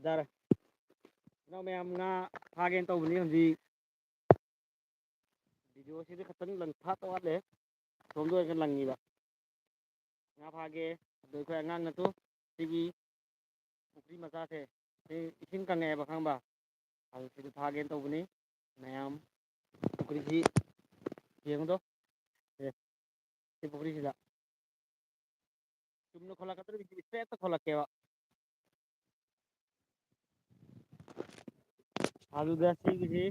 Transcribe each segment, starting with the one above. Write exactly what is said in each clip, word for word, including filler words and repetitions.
ꯌꯥꯔꯦ꯫ ꯏꯅꯥꯎ ꯃꯌꯥꯝ ꯉꯥ ꯐꯥꯒꯦꯅ ꯇꯧꯕꯅꯤ ꯍꯧꯖꯤꯛ꯫ ꯚꯤꯗꯤꯑꯣꯁꯤꯗꯤ ꯈꯛꯇꯪ ꯂꯪ ꯐꯥꯠꯇ ꯋꯥꯠꯂꯦ꯫ ꯑꯁꯣꯝꯗ ꯑꯣꯏꯔꯒ ꯂꯪꯉꯤꯕ꯫ ꯉꯥ ꯐꯥꯒꯦ꯫ ꯑꯗꯣ ꯑꯩꯈꯣꯏ ꯑꯉꯥꯡꯅꯁꯨ ꯁꯤꯒꯤ ꯄꯨꯈ꯭ꯔꯤ ꯃꯆꯥꯁꯦ ꯁꯤ ꯏꯁꯤꯡ ꯀꯪꯉꯛꯑꯦꯕ, ꯈꯪꯕ? ꯑꯗꯨ ꯁꯤꯗ ꯐꯥꯒꯦꯅ ꯇꯧꯕꯅꯤ꯫ ꯃꯌꯥꯝ ꯄꯨꯈ꯭ꯔꯤꯁꯤ ꯌꯦꯡꯉꯨꯗꯣ꯫ ꯑꯦ, ꯁꯤ ꯄꯨꯈ꯭ꯔꯤꯁꯤꯗ꯫ ꯆꯨꯝꯅ ꯈꯣꯠꯂꯛꯀꯗꯧꯔꯤꯕꯁꯤ ꯏꯁꯇ꯭ꯔꯦꯠꯇ ꯈꯣꯠꯂꯛꯀꯦꯕ꯫ ꯑꯗꯨꯗ ꯁꯤꯒꯤꯁꯤ,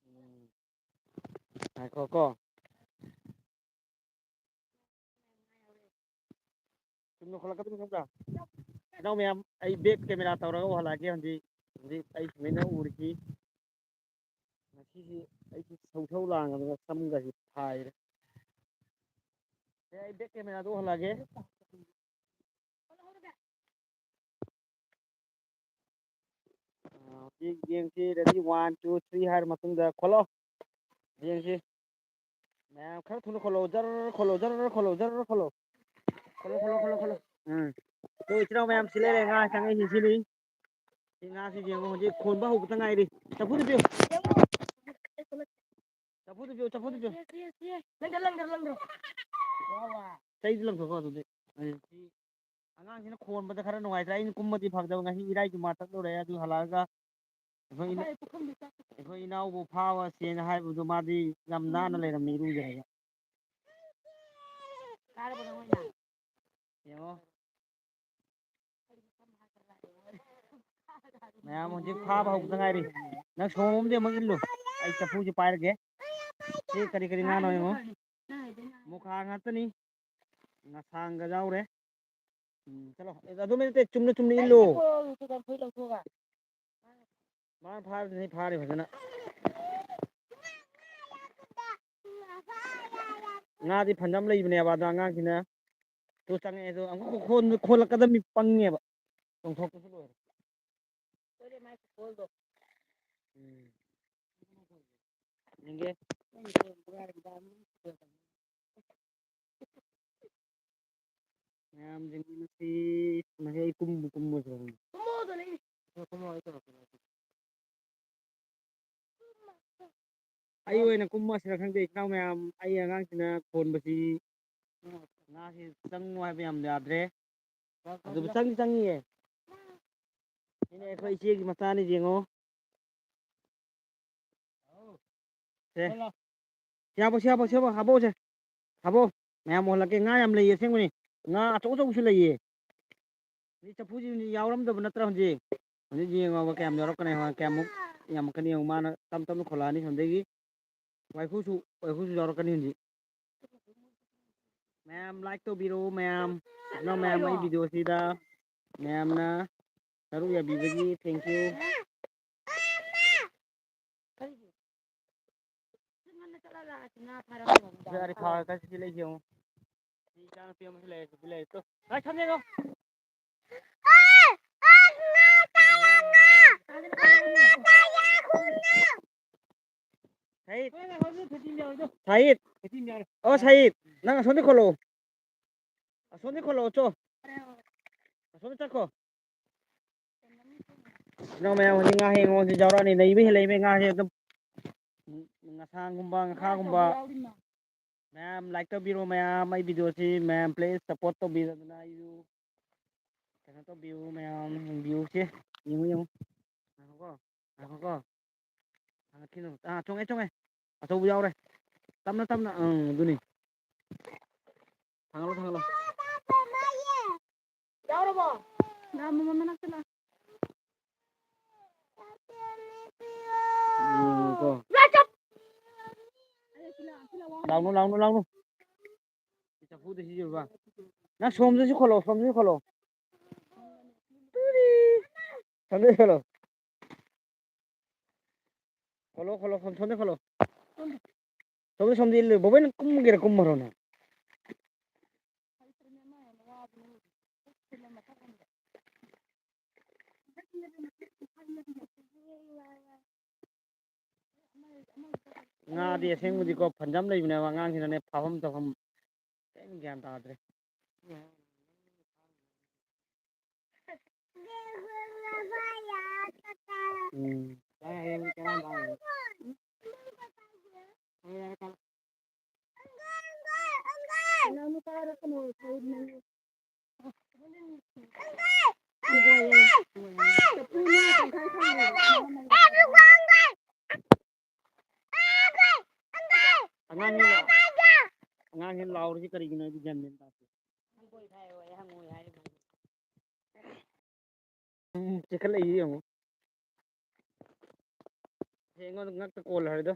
ꯎꯝ, ꯉꯥꯏꯈꯣꯀꯣ꯫ ꯆꯨꯝꯅ ꯈꯣꯠꯂꯛꯀꯗꯧꯔꯤ ꯈꯪꯕ꯭ꯔꯥ? ꯏꯅꯥꯎ ꯃꯌꯥꯝ, ꯑꯩ ꯕꯦꯛ ꯀꯦꯃꯦꯔꯥ ꯇꯧꯔꯒ ꯎꯍꯜꯂꯛꯑꯒꯦ꯫ ꯍꯧꯖꯤꯛ, ꯍꯧꯖꯤꯛ ꯑꯩ ꯁꯨꯃꯥꯏꯅ ꯎꯔꯤꯁꯤ꯫ ꯉꯁꯤꯁꯤ ꯑꯩꯁꯤ ꯁꯧ ꯁꯧ ꯂꯥꯡꯉꯗꯅ ꯁꯝꯒꯁꯤ ꯐꯥꯏꯔꯦ꯫ ꯑꯦ, ꯑꯩ ꯕꯦꯛ ꯀꯦꯃꯦꯔꯥꯗꯣ ꯎꯍꯜꯂꯛꯑꯒꯦ꯫ ꯑꯥ, ꯍꯧꯖꯤꯛ ꯌꯦꯡꯁꯤ, ready, one, two, three ꯍꯥꯏꯔ ꯃꯇꯨꯡꯗ ꯈꯣꯠꯂꯣ꯫ ꯌꯦꯡꯁꯤ꯫ ꯃꯌꯥꯝ ꯈꯔ ꯊꯨꯅ ꯈꯣꯠꯂꯣ, ꯖꯔ ꯈꯣꯠꯂꯣ, ꯖꯔ ꯈꯣꯠꯂꯣ, ꯖꯔ ꯈꯣꯠꯂꯣ꯫ ꯈꯣꯠꯂꯣ, ꯈꯣꯠꯂꯣ, ꯈꯣꯠꯂꯣ, ꯈꯣꯠꯂꯣ꯫ ꯎꯝ꯫ ꯑꯩꯈꯣꯏ ꯏꯆꯤꯜ ꯏꯅꯥꯎ ꯃꯌꯥꯝ ꯁꯤ ꯂꯩꯔꯦ, ꯉꯥ ꯆꯪꯉꯛꯏꯁꯤ ꯁꯤꯅꯤ꯫ ꯁꯤ ꯉꯥꯁꯤ ꯌꯦꯡꯉꯣ, ꯍꯧꯖꯤꯛ ꯈꯣꯟꯕ ꯍꯧꯕꯇ ꯉꯥꯏꯔꯤ꯫ ꯆꯐꯨꯗ ꯄꯤꯌꯨ꯫ ꯆꯐꯨꯗ ꯄꯤꯌꯨ, ꯆꯐꯨꯗ ꯄꯤꯌꯨ꯫ ꯂꯪꯗ, ꯂꯪꯗ, ꯂꯪꯗ꯫ ꯆꯩꯗꯨ ꯂꯪꯊꯣꯛꯈꯣ ꯑꯗꯨꯗꯤ꯫ ꯑꯩ ꯁꯤ ꯑꯉꯥꯡꯁꯤꯅ ꯈꯣꯟꯕꯗ ꯈꯔ ꯅꯨꯡꯉꯥꯏꯇ꯭ꯔꯦ꯫ ꯑꯩꯅ ꯀꯨꯝꯃꯗꯤ ꯐꯒꯗꯕ, ꯉꯁꯤ ꯏꯔꯥꯏꯁꯨ ꯃꯥ ꯆꯠꯂꯨꯔꯦ꯫ ꯑꯗꯨ ꯍꯜꯂꯛꯑꯒ ꯑꯩꯈꯣꯏ ꯏꯅ-, ꯑꯩꯈꯣꯏ ꯏꯅꯥꯎꯕꯨ ꯐꯥꯕ ꯆꯦꯅ ꯍꯥꯏꯕꯗꯨ ꯃꯥꯗꯤ ꯌꯥꯝ ꯅꯥꯟꯅ ꯂꯩꯔꯝꯃꯤ ꯏꯔꯨꯖꯔꯒ꯫ ꯌꯦꯡꯉꯣ꯫ ꯃꯌꯥꯝ ꯍꯧꯖꯤꯛ ꯐꯥꯕ ꯍꯧꯕꯗ ꯉꯥꯏꯔꯤ꯫ ꯅꯪ ꯁꯣꯝ ꯑꯃꯗꯤ ꯑꯃꯨꯛ ꯏꯜꯂꯨ꯫ ꯑꯩ ꯆꯐꯨꯁꯦ ꯄꯥꯏꯔꯒꯦ꯫ ꯁꯤ ꯀꯔꯤ ꯀꯔꯤ ꯉꯥꯅꯣ ꯌꯦꯡꯉꯣ꯫ ꯃꯨꯈꯥ ꯉꯥꯛꯇꯅꯤ꯫ ꯉꯁꯥꯡꯒ ꯌꯥꯎꯔꯦ꯫ ꯎꯝ, ꯆꯠꯂꯣ꯫ ꯑꯦ, ꯑꯗꯨꯃꯥꯏ ꯅꯠꯇꯦ, ꯆꯨꯝꯅ, ꯆꯨꯝꯅ ꯏꯜꯂꯣ꯫ ꯃꯥꯅ ꯐꯥꯔꯤꯗꯨꯅꯤ, ꯐꯥꯔꯤ ꯐꯖꯅ꯫ ꯉꯥꯗꯤ ꯐꯅꯌꯥꯝ ꯂꯩꯕꯅꯦꯕ, ꯑꯗꯣ ꯑꯉꯥꯡꯁꯤꯅ ꯇꯨ ꯆꯪꯉꯛꯑꯦ, ꯑꯗꯣ ꯑꯃꯨꯛ ꯈꯣꯟ-, ꯈꯣꯜꯂꯛꯀꯗꯕꯅꯤ, ꯄꯪꯉꯦꯕ꯫ ꯆꯣꯡꯊꯣꯛꯄꯁꯨ ꯂꯣꯏꯔꯦ꯫ ꯎꯝ꯫ ꯌꯦꯡꯒꯦ꯫ ꯃꯌꯥꯝꯁꯤꯡ ꯃꯁꯤ, ꯃꯁꯤ ꯑꯩ ꯀꯨꯝꯕꯨ ꯀꯨꯝꯃꯁꯤꯔ ꯈꯪꯗꯦ꯫ ꯀꯨꯝꯃꯣ, ꯑꯗꯨꯅꯦ꯫ ꯀꯨꯝꯃꯣ, ꯑꯩ ꯇꯧꯔꯛꯀꯦ꯫ ꯑꯩ ꯑꯣꯏꯅ ꯀꯨꯝꯃꯁꯤꯔ ꯈꯪꯗꯦ, ꯏꯆꯤꯟ ꯏꯅꯥꯎ ꯃꯌꯥꯝ꯫ ꯑꯩ ꯑꯉꯥꯡꯁꯤꯅ ꯈꯣꯟꯕꯁꯤ ꯉꯥꯁꯤ ꯆꯪꯉꯨ ꯍꯥꯏꯕ ꯌꯥꯝ ꯌꯥꯗ꯭ꯔꯦ꯫ ꯑꯗꯨꯕꯨ ꯆꯪꯗꯤ ꯆꯪꯉꯤꯌꯦ꯫ ꯁꯤꯅꯦ ꯑꯩꯈꯣꯏ ꯏꯆꯦꯒꯤ ꯃꯆꯥꯅꯤ, ꯌꯦꯡꯉꯣ꯫ ꯁꯦ꯫ ꯁꯤ ꯍꯥꯞꯄꯣ, ꯁꯤ ꯍꯥꯞꯄꯣ, ꯁꯤ ꯍꯥꯞꯄꯣ, ꯍꯥꯞꯄꯣꯁꯦ꯫ ꯍꯥꯞꯄꯣ꯫ ꯃꯌꯥꯝ ꯎꯍꯜꯂꯛꯀꯦ꯫ ꯉꯥ ꯌꯥꯝ ꯂꯩꯌꯦ ꯑꯁꯦꯡꯕꯅꯤ꯫ ꯉꯥ ꯑꯆꯧ ꯑꯆꯧꯕꯁꯨ ꯂꯩꯌꯦ꯫ ꯍꯧꯖꯤꯛ ꯆꯐꯨꯁꯤ ꯌꯥꯎꯔꯝꯗꯕ ꯅꯠꯇ꯭ꯔꯥ ꯍꯧꯖꯤꯛ? ꯍꯧꯖꯤꯛ ꯌꯦꯡꯉꯣꯕ ꯀꯌꯥꯝ ꯌꯥꯎꯔꯛꯀꯅꯤ, ꯀꯌꯥꯃꯨꯛ ꯌꯥꯝꯃꯛꯀꯅꯤ ꯌꯦꯡꯉꯨ꯫ ꯃꯥꯅ ꯇꯞ ꯇꯞꯅ ꯈꯣꯂꯛꯑꯅꯤ ꯁꯣꯝꯗꯒꯤ꯫ ꯋꯥꯏꯈꯨꯁꯨ, ꯋꯥꯏꯈꯨꯁꯨ ꯌꯥꯎꯔꯛꯀꯅꯤ ꯍꯧꯖꯤꯛ꯫ ꯃꯌꯥꯝ like ꯇꯧꯕꯤꯔꯛꯑꯣ ꯃꯌꯥꯝ꯫ ꯏꯆꯤꯟ ꯏꯅꯥꯎ ꯃꯌꯥꯝ ꯑꯩ video ꯁꯤꯗ ꯃꯌꯥꯝꯅ ꯁꯔꯨꯛ ꯌꯥꯕꯤꯕꯒꯤ thank you꯫ ꯀꯔꯤꯒꯤ? ꯉꯟꯅ ꯆꯠꯂ ꯂꯥꯛꯑꯁꯤ ꯉꯥ ꯐꯥꯔꯝꯗꯥꯏꯗ꯫ ꯁꯤ ꯑꯔꯤ ꯐꯥꯔꯒ ꯁꯤꯗꯤ ꯂꯩꯁꯤ ꯌꯦꯡꯉꯣ꯫ ꯁꯤ ꯏꯆꯥꯅꯨꯄꯤ ꯑꯃꯁꯨ ꯂꯩꯔꯦ, ꯁꯤꯗꯤ ꯂꯩꯔꯦ꯫ ꯇꯨ꯫ ꯉꯥꯏ ꯊꯝꯃꯦ ꯌꯦꯡꯉꯣ꯫ ꯁꯍꯤꯠ꯫ ꯁꯍꯤꯠ꯫ ꯑꯣ, ꯁꯍꯤꯠ, ꯅꯪ ꯑꯁꯣꯝꯗ ꯈꯣꯠꯂꯛꯑꯣ꯫ ꯑꯁꯣꯝꯗ ꯈꯣꯠꯂꯛꯑꯣ, ꯆꯣ꯫ ꯑꯁꯣꯝꯗ ꯆꯠꯈꯣ꯫ ꯏꯅꯥꯎ ꯃꯌꯥꯝ ꯍꯧꯖꯤꯛ ꯉꯥ ꯍꯦꯛ ꯑꯩꯉꯣꯟꯗ ꯌꯥꯎꯔꯛꯑꯅꯤ꯫ ꯂꯩꯕ ꯍꯦꯜꯂꯛꯏꯕ ꯉꯥꯁꯦ ꯑꯗꯨꯝ ꯉꯁꯥꯡꯒꯨꯝꯕ, ꯉꯈꯥꯒꯨꯝꯕ꯫ ꯃꯌꯥꯝ like ꯇꯧꯕꯤꯔꯣ ꯃꯌꯥꯝ꯫ ꯑꯩ video ꯁꯤ ꯃꯌꯥꯝ please support ꯇꯧꯕꯤꯔꯗꯅ ꯑꯩꯁꯨ ꯀꯩꯅꯣ ꯇꯧꯕꯤꯌꯨ ꯃꯌꯥꯝ, ꯌꯦꯡꯕꯤꯌꯨ ꯁꯦ꯫ ꯌꯦꯡꯉꯨ, ꯌꯦꯡꯉꯨ꯫ ꯉꯥꯏꯈꯣꯀꯣ, ꯉꯥꯏꯈꯣꯀꯣ꯫ ꯍꯪꯉꯛꯈꯤꯅꯨ꯫ ꯑꯥ, ꯆꯣꯡꯉꯦ, ꯆꯣꯡꯉꯦ꯫ ꯑꯆꯧꯕ ꯌꯥꯎꯔꯦ꯫ ꯇꯞꯅ, ꯇꯞꯅ꯫ ꯑꯪ, ꯑꯗꯨꯅꯤ꯫ ꯊꯥꯡꯒꯠꯂꯣ, ꯊꯥꯡꯒꯠꯂꯣ꯫ ꯌꯥꯎꯔꯕꯣ? ꯉꯥ ꯑꯃꯃꯝ ꯃꯅꯥꯛꯇ ꯂꯥꯛ꯫ ꯎꯝ, ꯀꯣ꯫ ꯂꯥꯛꯅꯨ, ꯂꯥꯛꯅꯨ, ꯂꯥꯛꯅꯨ꯫ ꯆꯐꯨꯗ ꯁꯤꯖꯤꯜꯂꯨꯕ꯫ ꯅꯪ ꯁꯣꯝꯗꯁꯨ ꯈꯣꯠꯂꯣ, ꯁꯣꯝꯗꯁꯨ ꯈꯣꯠꯂꯣ꯫ ꯇꯨꯔꯤ꯫ ꯁꯣꯝꯗꯁꯨ ꯈꯣꯠꯂꯣ꯫ ꯈꯣꯠꯂꯣ, ꯈꯣꯠꯂꯣ, ꯁꯣꯝ-, ꯁꯣꯝꯗ ꯈꯣꯠꯂꯣ꯫ ꯁꯣꯝꯗ, ꯁꯣꯝꯗ ꯏꯜꯂꯨ꯫ ꯕꯣꯕꯣꯏ, ꯅꯪ ꯀꯨꯝꯒꯦꯔꯥ ꯀꯨꯝꯃꯔꯣꯅꯦ? ꯉꯥꯗꯤ ꯑꯁꯦꯡꯕꯗꯤꯀꯣ, ꯐꯟꯖꯝ ꯂꯩꯕꯅꯦꯕ, ꯑꯉꯥꯡꯁꯤꯅꯅꯦ ꯐꯥꯐꯝ ꯇꯧꯐꯝ ꯀꯔꯤꯝ ꯒ꯭ꯌꯥꯟ ꯇꯥꯗ꯭ꯔꯦ꯫ ꯎꯝ꯫ ꯑꯉꯥꯡꯁꯤ ꯂꯥꯎꯔꯤꯁꯤ ꯀꯔꯤꯒꯤꯅꯣ? ꯑꯩꯗꯤ ꯒ꯭ꯌꯥꯟ ꯃꯦꯟ ꯇꯥꯗꯦ꯫ ꯎꯝ, ꯆꯦꯟꯈꯠꯂꯛꯏ ꯌꯦꯡꯉꯣ꯫ ꯁꯤ ꯑꯩꯉꯣꯟꯗ ꯉꯛꯇ ꯀꯣꯜꯂꯦ ꯍꯥꯏꯗꯣ꯫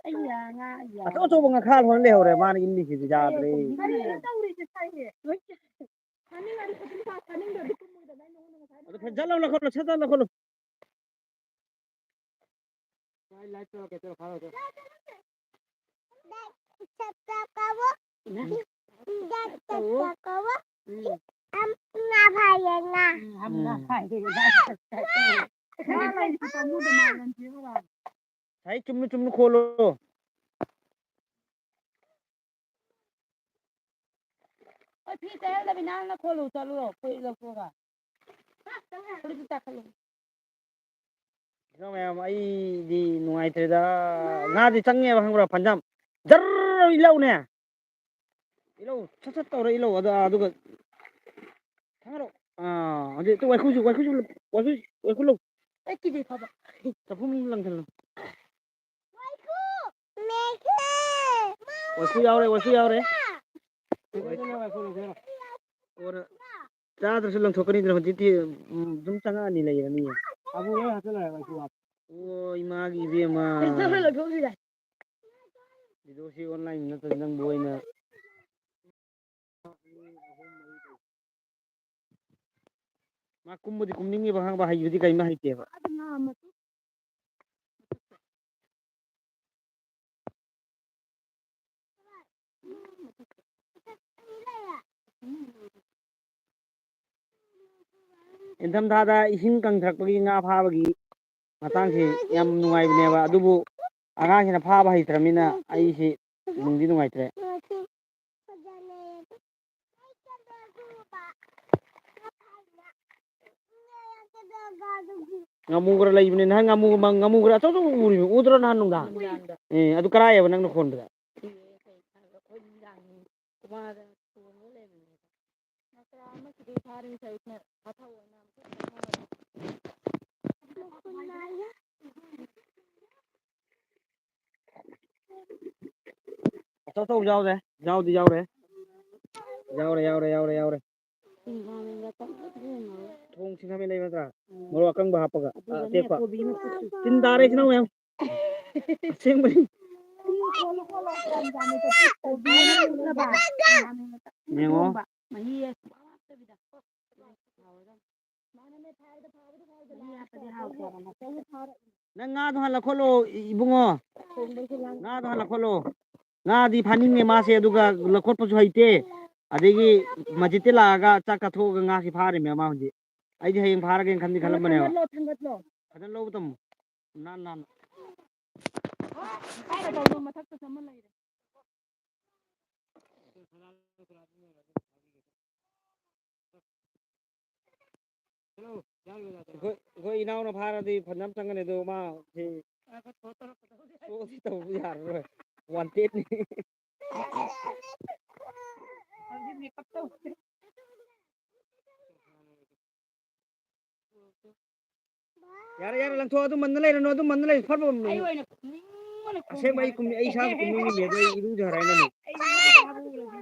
ꯑꯩ ꯌꯥ, ꯉꯥ ꯌꯥ꯫ ꯑꯆꯧ ꯑꯆꯧꯕ ꯉꯥꯈꯥ ꯂꯣꯏ ꯂꯩꯍꯧꯔꯦ, ꯃꯥꯅ ꯏꯜꯂꯤꯁꯤꯗꯤ ꯌꯥꯗ꯭ꯔꯦ꯫ ꯀꯔꯤꯅꯣ ꯇꯧꯔꯤꯁꯦ ꯁꯥꯏꯁꯦ? ꯂꯣꯏ ꯆꯥꯅꯤꯡꯉꯗꯤ ꯐꯖꯅ ꯆꯥ-, ꯆꯥꯅꯤꯡꯗ꯭ꯔꯗꯤ ꯀꯨꯝꯃꯣꯏꯗꯕꯅꯦ, ꯑꯩ ꯅꯉꯣꯟꯗ ꯉꯁꯥꯏ ꯑꯗꯨ ꯐꯖꯅ ꯂꯧꯈꯠꯂꯣ, ꯁꯠ ꯁꯠ ꯂꯧꯈꯠꯂꯣ꯫ ꯆꯞ ꯆꯞ ꯀꯥꯕꯣ꯫ ꯎꯝ꯫ ꯆꯞ ꯆꯞ ꯀꯥꯕꯣ꯫ ꯎꯝ꯫ ꯑꯝ, ꯉꯥ ꯐꯥꯏꯌꯦ, ꯉꯥ꯫ ꯎꯝ꯫ ꯉꯥ ꯂꯩꯁꯤ ꯄꯥꯝꯃꯨꯗ ꯃꯥ ꯂꯪꯊꯤꯕ ꯋꯥꯅꯤ꯫ ꯁꯥꯏ ꯆꯨꯝꯅ ꯆꯨꯝꯅ ꯈꯣꯜꯂꯣ꯫ ꯍꯣꯏ, ꯐꯤ ꯇꯩꯍꯜꯂꯕꯤ ꯅꯪꯅ ꯈꯣꯜꯂꯨ ꯆꯠꯂꯨꯔꯣ, ꯐꯨꯔꯤꯠ ꯂꯧꯊꯣꯛꯑꯒ꯫ ꯐꯨꯔꯤꯠꯇꯨ ꯇꯥꯈꯠꯂꯨ꯫ ꯏꯅꯥꯎ ꯃꯌꯥꯝ, ꯑꯩꯗꯤ ꯅꯨꯡꯉꯥꯏꯇ꯭ꯔꯦꯗ꯫ ꯉꯥꯗꯤ ꯆꯪꯉꯦꯕ, ꯈꯪꯕ꯭ꯔꯥ? ꯐꯅꯌꯥꯝ ꯖꯔ ꯏꯜꯂꯧꯅꯦ꯫ ꯏꯜꯂꯧ, ꯁꯠ ꯁꯠ ꯇꯧꯔ ꯏꯜꯂꯧ꯫ ꯑꯗ-, ꯑꯗꯨꯒ ꯊꯥꯡꯒꯠꯂꯣ꯫ ꯑꯥ, ꯑꯗꯨ ꯋꯥꯏꯈꯨꯁꯨ, ꯋꯥꯏꯈꯨꯁꯨ, ꯋꯥꯏꯈꯨ, ꯋꯥꯏꯈꯨ ꯂꯧ꯫ ꯑꯩ ꯀꯤꯗꯤ ꯐꯕ꯫ ꯆꯐꯨ ꯃꯅꯨꯡꯗ ꯂꯪꯁꯤꯜꯂꯣ꯫ ꯋꯥꯏꯈꯨ! ꯃꯦꯈꯦ! ꯋꯥꯏꯈꯨ ꯌꯥꯎꯔꯦ, ꯋꯥꯏꯈꯨ ꯌꯥꯎꯔꯦ꯫ ꯀꯣꯟꯅ ꯆꯥꯗ꯭ꯔꯁꯨ ꯂꯪꯊꯣꯛꯀꯅꯤꯗꯅ ꯍꯧꯖꯤꯛꯇꯤ, ꯎꯝ, ꯑꯗꯨꯝ ꯆꯪꯉꯛꯑꯅꯤ, ꯂꯩꯔꯅꯤ꯫ ꯑꯕꯨ ꯂꯣꯏ ꯍꯥꯞꯆꯜꯂꯦ ꯋꯥꯏꯈꯨ ꯍꯥꯞ-꯫ ꯑꯣ, ꯏꯃꯥꯒꯤ ꯏꯕꯦꯝꯃ꯫ ꯂꯪꯊꯣꯛꯈ꯭ꯔꯦ, ꯂꯪꯊꯣꯛꯈ꯭ꯔꯦ꯫ ꯚꯤꯗꯤꯑꯣꯁꯤ online ꯅꯠꯇ꯭ꯔꯗꯤ ꯅꯪꯕꯨ ꯑꯣꯏꯅ ꯃꯥ ꯀꯨꯝꯕꯗꯤ ꯀꯨꯝꯅꯤꯡꯉꯤꯕ, ꯈꯪꯕ, ꯍꯩꯕꯗꯤ ꯀꯔꯤꯝ ꯍꯩꯇꯦꯕ꯫ ꯏꯪꯊꯝꯊꯥꯗ ꯏꯁꯤꯡ ꯀꯪꯊꯔꯛꯄꯒꯤ ꯉꯥ ꯐꯥꯕꯒꯤ ꯃꯇꯥꯡꯁꯤ ꯌꯥꯝ ꯅꯨꯡꯉꯥꯏꯕꯅꯦꯕ, ꯑꯗꯨꯕꯨ ꯑꯉꯥꯡꯁꯤꯅ ꯐꯥꯕ ꯍꯩꯇ꯭ꯔꯃꯤꯅ ꯑꯩꯁꯤ ꯅꯨꯡꯗꯤ ꯅꯨꯡꯉꯥꯏꯇ꯭ꯔꯦ꯫ ꯉꯥꯃꯨ ꯈꯔ ꯂꯩꯕꯅꯤ ꯅꯍꯥꯟ, ꯉꯥꯃꯨ ꯃ-, ꯉꯥꯃꯨ ꯈꯔ ꯑꯆꯧ ꯑꯆꯧꯕ ꯎꯔꯤꯕ, ꯎꯗ꯭ꯔꯣ ꯅꯍꯥꯟ ꯅꯨꯡꯗꯥꯡ? ꯅꯨꯡꯗꯥꯡꯗ꯫ ꯑꯦ, ꯑꯗꯨ ꯀꯔꯥꯏꯌꯦꯕ ꯅꯪꯅ ꯈꯣꯟꯕꯗ? ꯑꯩꯈꯣꯏ ꯅꯨꯡꯗꯥꯡ ꯀꯨꯃꯥꯔꯗ ꯊꯣꯡꯉꯒ ꯂꯩꯕꯅꯦ꯫ ꯉꯀ꯭ꯔꯥ ꯑꯃ ꯁꯤꯗꯩ ꯐꯥꯔꯤ ꯉꯁꯥꯏ ꯊꯥꯊꯧꯑꯅ ꯑꯃꯨꯛ ꯊꯥꯊꯧꯑꯅ꯫ ꯑꯆꯧ ꯑꯆꯧꯕ ꯌꯥꯎꯔꯦ꯫ ꯌꯥꯎꯗꯤ ꯌꯥꯎꯔꯦ꯫ ꯌꯥꯎꯔꯦ, ꯌꯥꯎꯔꯦ, ꯌꯥꯎꯔꯦ, ꯌꯥꯎꯔꯦ꯫ ꯊꯣꯡ ꯁꯤꯡꯈꯥꯃꯦꯟ ꯂꯩꯕ ꯅꯠꯇ꯭ꯔꯥ? ꯎꯝ꯫ ꯃꯣꯔꯣꯛ ꯑꯀꯪꯕ ꯍꯥꯞꯄꯒ, ꯑꯗꯨꯒꯅꯦ, ꯑꯇꯦꯛꯄ꯫ ꯀꯣꯕꯤ ꯑꯃ ꯐꯨꯠꯁꯤ꯫ ꯇꯤꯟ ꯇꯥꯔꯦ ꯏꯆꯤꯟ ꯏꯅꯥꯎ ꯃꯌꯥꯝ꯫ ꯑꯁꯦꯡꯕꯅꯤ꯫ ꯀꯣꯕꯤ ꯑꯃ ꯐꯨꯠꯂꯕ꯫ ꯌꯦꯡꯉꯣ꯫ ꯃꯍꯤ ꯍꯥꯞꯇꯕꯤꯗ꯫ ꯃꯍꯤ ꯍꯥꯞꯄꯗꯤ ꯍꯥꯎꯇꯦꯕ꯫ ꯅꯪ ꯉꯥꯗꯣ ꯍꯥꯟꯅ ꯂꯧꯈꯠꯂꯣ, ꯏ-, ꯏꯕꯨꯡꯉꯣ꯫ ꯉꯥꯗꯣ ꯍꯥꯟꯅ ꯂꯧꯈꯠꯂꯣ꯫ ꯉꯥꯗꯤ ꯐꯥꯅꯤꯡꯉꯦ ꯃꯥꯁꯦ, ꯑꯗꯨꯒ ꯂꯧꯈꯠꯄꯁꯨ ꯍꯩꯇꯦ꯫ ꯑꯗꯒꯤ ꯃꯁꯖꯤꯠꯇ ꯂꯥꯛꯑꯒ ꯆꯥꯛ ꯆꯥꯊꯣꯛꯑꯒ ꯉꯥꯁꯤ ꯐꯥꯔꯤꯃꯦ ꯃꯥ ꯍꯧꯖꯤꯛ꯫ ꯑꯩꯗꯤ ꯍꯌꯦꯡ ꯐꯥꯔꯒꯦꯅ ꯈꯟꯗꯤ ꯈꯜꯂꯝꯕꯅꯦꯕ꯫ ꯊꯥꯡꯒꯠꯂꯣ, ꯊꯥꯡꯒꯠꯂꯣ꯫ ꯐꯖꯅ ꯂꯧꯕ ꯇꯝꯃꯨ꯫ ꯅꯥꯟ ꯅꯥꯟꯅ꯫ ꯀꯥꯏꯗ ꯇꯧꯅꯣ? ꯃꯊꯛꯇ ꯆꯪꯍꯜꯂ ꯂꯩꯔꯦ꯫ ꯑꯩꯈꯣꯏ, ꯑꯩꯈꯣꯏ ꯏꯅꯥꯎꯅ ꯐꯥꯔꯗꯤ ꯐꯅꯌꯥꯝ ꯆꯪꯒꯅꯤ, ꯑꯗꯣ ꯃꯥ ꯁꯤ ꯁꯣꯁꯤ ꯇꯧꯕ ꯌꯥꯔꯔꯣꯏ, ꯋꯥꯟꯇꯦꯠꯅꯤ꯫ ꯍꯧꯖꯤꯛ ꯃꯦꯀꯞ ꯇꯧ꯫ ꯌꯥꯔꯦ, ꯌꯥꯔꯦ, ꯂꯪꯊꯣꯛ, ꯑꯗꯨꯝ ꯃꯟꯅ ꯂꯩꯔꯅꯨ, ꯑꯗꯨꯝ ꯃꯟꯅ ꯂꯩꯔꯅꯨ, ꯐꯠ ꯐꯠ ꯃꯟꯅ꯫ ꯑꯩ ꯑꯣꯏꯅ ꯈꯨꯝꯅꯤꯡꯕꯅ ꯈꯨꯝ ꯑꯁꯦꯡꯕ ꯑꯩ ꯌꯥꯗ꯭ꯔꯦ꯫ ꯀꯨꯝꯅꯤꯡ-, ꯑꯩ ꯏꯁꯥꯁꯨ ꯀꯨꯝꯅꯤꯡꯉꯤꯅꯦ, ꯑꯗꯣ ꯑꯩ ꯏꯔꯨꯖꯔ ꯍꯥꯏꯅꯅꯤ꯫ ꯑꯩ ꯉꯥ ꯐꯥꯕ ꯎꯔꯗꯤ,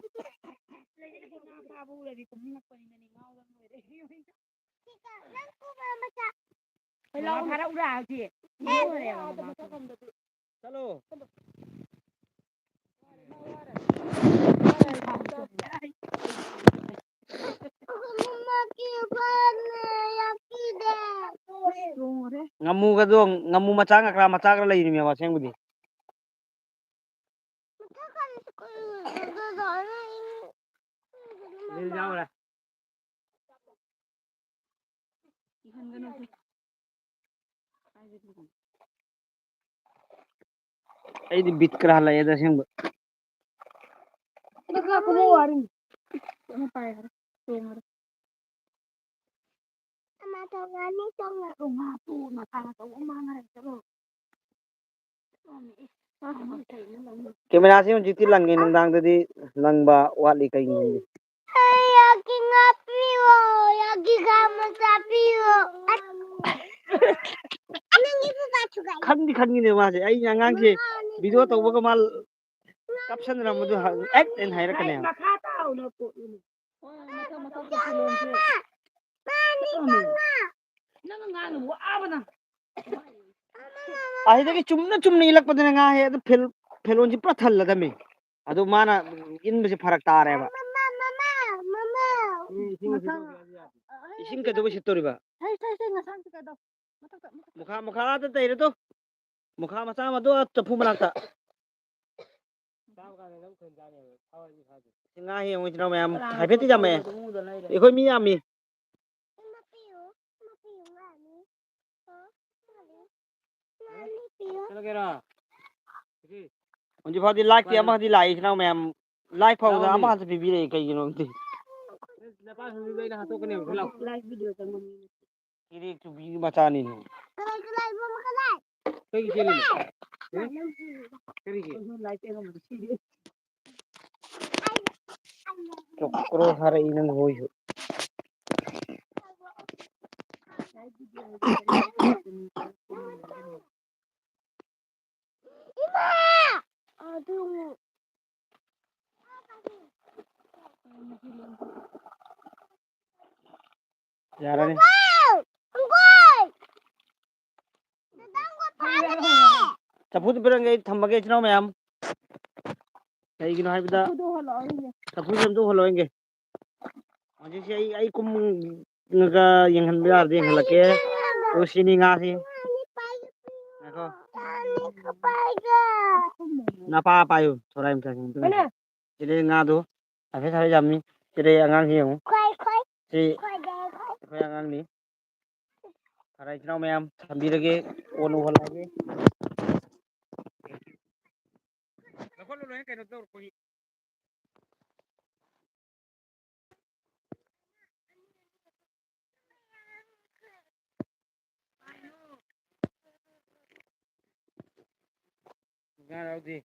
ꯉꯥ ꯐꯥꯕ ꯎꯔꯗꯤ ꯀꯨꯝꯅꯤꯡꯉꯛꯄꯅꯤꯅꯅꯦ, ꯉꯥꯎꯗꯅ ꯂꯣꯏꯔꯦ꯫ ꯅꯪ ꯀꯨꯝꯕ ꯃꯆꯥ꯫ ꯍꯣꯏ, ꯂꯥꯛꯑꯣ, ꯐꯥꯔꯛꯎꯔꯥ ꯍꯧꯖꯤꯛ? ꯑꯦ, ꯉꯥꯎꯔꯦ ꯑꯥꯗ ꯃꯃꯥ꯫ ꯃꯊꯛ ꯑꯝꯗꯗꯤ꯫ ꯆꯠꯂꯣ꯫ ꯉꯥꯃꯨꯒꯗꯣ, ꯉꯥꯃꯨ ꯃꯆꯥ ꯉꯀ꯭ꯔꯥ ꯃꯆꯥꯒ ꯂꯩꯔꯤꯃꯦꯕ ꯑꯁꯦꯡꯕꯗꯤ꯫ ꯂꯤꯟ ꯌꯥꯎꯔꯦ꯫ ꯑꯩꯗꯤ ꯕꯤꯠꯀ ꯍꯜꯂꯛꯑꯦꯗ ꯑꯁꯦꯡꯕ꯫ ꯑꯃ ꯄꯥꯏꯈ꯭ꯔꯦ, ꯇꯣꯡꯈ꯭ꯔꯦ꯫ ꯃꯥ ꯇꯧꯔꯅꯤ, ꯇꯧꯔꯅꯤ꯫ ꯉꯥ ꯇꯣꯛꯑꯣ, ꯃꯇꯥ ꯇꯧꯕ ꯃꯥꯡꯉꯔꯦ, ꯆꯠꯂꯣ꯫ ꯀꯦꯃꯦꯔꯥꯁꯤ ꯍꯧꯖꯤꯛꯇꯤ ꯂꯪꯉꯤ, ꯅꯨꯡꯗꯥꯡꯗꯗꯤ ꯂꯪꯕ ꯋꯥꯠꯂꯤ꯫ ꯀꯩꯒꯤꯅꯣ ꯈꯪꯗꯦ꯫ ꯑꯩ ꯌꯥꯒꯤ ꯉꯥ ꯄꯤꯌꯣ, ꯌꯥꯒꯤ ꯉꯥ ꯃꯆꯥ ꯄꯤꯌꯣ꯫ ꯑꯁ꯫ ꯅꯪꯒꯤ ꯄꯩꯁꯥ ꯊꯨꯒꯥꯏ꯫ ꯈꯪꯗꯤ ꯈꯪꯉꯤꯅꯦ ꯃꯥꯁꯦ꯫ ꯑꯩ ꯑꯉꯥꯡꯁꯦ ꯃꯉꯥꯅꯤ ꯚꯤꯗꯤꯑꯣ ꯇꯧꯕꯒ ꯃꯥ ꯀꯥꯞꯁꯟꯅꯔꯝꯕꯗꯨ ꯍ-, ꯑꯦꯠ ꯑꯅ ꯍꯥꯏꯔꯛꯀꯅꯦꯕ꯫ ꯃꯈꯥ ꯇꯥꯎꯅ ꯄꯣꯠꯂꯨꯅꯦ꯫ ꯍꯣꯏ, ꯃꯊꯛ, ꯃꯊꯛꯇ ꯄꯨꯂꯣꯟꯁꯦ꯫ ꯃꯥꯅꯤ, ꯃꯃꯥ꯫ ꯅꯪ ꯉꯥꯡꯅ ꯋꯥꯕꯅ꯫ ꯑꯁꯤꯗꯒꯤ ꯆꯨꯝꯅ ꯆꯨꯝꯅ ꯏꯜꯂꯛꯄꯗꯨꯅ ꯉꯥ ꯍꯦꯛ ꯑꯗꯨ ꯐꯦꯜ-, ꯐꯦꯜꯂꯣꯟꯁꯤ ꯄꯨꯔꯥ ꯊꯜꯂꯗꯝꯃꯤ꯫ ꯑꯗꯨ ꯃꯥꯅ ꯏꯟꯕꯁꯦ ꯐꯔꯛ ꯇꯥꯔꯦꯕ꯫ ꯃꯃꯥ, ꯃꯃꯥ, ꯃꯃꯥ꯫ ꯎꯝ, ꯏꯁꯤꯡ ꯃꯊꯪ꯫ ꯏꯁꯤꯡ ꯀꯩꯗꯧꯕꯩ ꯁꯤꯠꯇꯣꯔꯤꯕ? ꯍꯩ, ꯍꯩ, ꯍꯩ, ꯉꯁꯥꯡ ꯀꯩꯗꯧ? ꯃꯊꯛꯇ, ꯃꯊꯛꯇ꯫ ꯃꯈꯥ, ꯃꯈꯥꯗ ꯇꯩꯔꯦ ꯇꯨ꯫ ꯃꯈꯥ ꯃꯆꯥ ꯑꯃ ꯑꯗꯨ ꯆꯐꯨ ꯃꯅꯥꯛꯇ꯫ ꯁꯤ ꯉꯥ ꯌꯦꯡꯉꯨ, ꯏꯆꯤꯟ ꯏꯅꯥꯎ ꯃꯌꯥꯝ ꯍꯥꯏꯐꯦꯠꯇꯤ ꯌꯥꯝꯃꯛꯑꯦ꯫ ꯑꯩꯈꯣꯏ ꯃꯤ ꯌꯥꯝꯃꯤ꯫ ꯍꯧꯖꯤꯛ ꯐꯥꯎꯗꯤ ꯂꯥꯏꯛꯇꯤ ꯑꯃꯈꯛꯇꯤ ꯂꯥꯛꯏ, ꯏꯆꯤꯟ ꯏꯅꯥꯎ ꯃꯌꯥꯝ꯫ ꯂꯥꯏꯛ ꯐꯥꯎꯗ ꯑꯃꯈꯛꯇ ꯄꯤꯕꯤꯔꯛꯏ, ꯀꯩꯒꯤꯅꯣ ꯈꯪꯗꯦ꯫ ꯀꯤꯔꯦꯛ ꯆꯨꯕꯤ ꯃꯆꯥꯅꯤꯅꯦ꯫ ꯀꯩꯒꯤ ꯆꯦꯜꯂꯤꯅꯣ? ꯀꯔꯤꯒꯤ? ꯆꯣꯀ꯭ꯔꯣ ꯊꯥꯔꯛꯏ ꯅꯪ ꯍꯣꯏꯁꯨ꯫ ꯏꯃꯥ! ꯑꯗꯨ ꯌꯥꯔꯅꯤ꯫ ꯑꯪꯀꯜ! ꯑꯪꯀꯜ! ꯗꯗꯥ, ꯑꯪꯀꯜ ꯐꯥꯒꯅꯤ! ꯆꯐꯨꯗꯨ ꯄꯤꯔꯝꯒꯦ, ꯑꯩ ꯊꯝꯃꯒꯦ, ꯏꯆꯤꯟ ꯏꯅꯥꯎ ꯃꯌꯥꯝ꯫ ꯀꯩꯒꯤꯅꯣ ꯍꯥꯏꯕꯗ ꯆꯐꯨꯗꯣ ꯍꯣꯜꯂꯛꯑꯣ, ꯏꯅꯦ꯫ ꯆꯐꯨꯁꯦ ꯑꯝꯇ ꯍꯣꯜꯂꯛꯑꯣ ꯌꯦꯡꯒꯦ꯫ ꯍꯧꯖꯤꯛꯁꯦ ꯑꯩ, ꯑꯩ ꯀꯨꯝꯃꯒ ꯌꯦꯡꯍꯟꯕ ꯌꯥꯔꯗꯤ ꯌꯦꯡꯍꯜꯂꯛꯀꯦ꯫ ꯑꯗꯨ ꯁꯤꯅꯤ ꯉꯥꯁꯤ꯫ ꯉꯥꯏꯈꯣ꯫ ꯅꯄꯥ ꯄꯥꯏꯌꯨ, ꯊꯣꯔꯥꯏ ꯑꯝꯇ꯫ ꯁꯤꯗꯤ ꯉꯥꯗꯣ ꯍꯥꯏꯐꯦꯠ ꯍꯥꯏꯐꯦꯠ ꯌꯥꯝꯃꯤ꯫ ꯁꯤꯗꯤ ꯑꯉꯥꯡꯁꯤ ꯌꯦꯡꯉꯨ꯫ ꯁꯤ ꯑꯩꯈꯣꯏ ꯑꯉꯥꯡꯅꯤ꯫ ꯈꯔ ꯏꯆꯤꯟ ꯏꯅꯥꯎ ꯃꯌꯥꯝ ꯊꯝꯕꯤꯔꯒꯦ, ꯀꯣꯟꯅ ꯎꯍꯜꯂꯛꯑꯒꯦ꯫ ꯂꯧꯈꯠꯂꯨ, ꯂꯣꯏꯅ ꯀꯩꯅꯣ ꯇꯧꯔꯛꯄꯒꯤ꯫ ꯉꯥ ꯌꯥꯎꯗꯦ꯫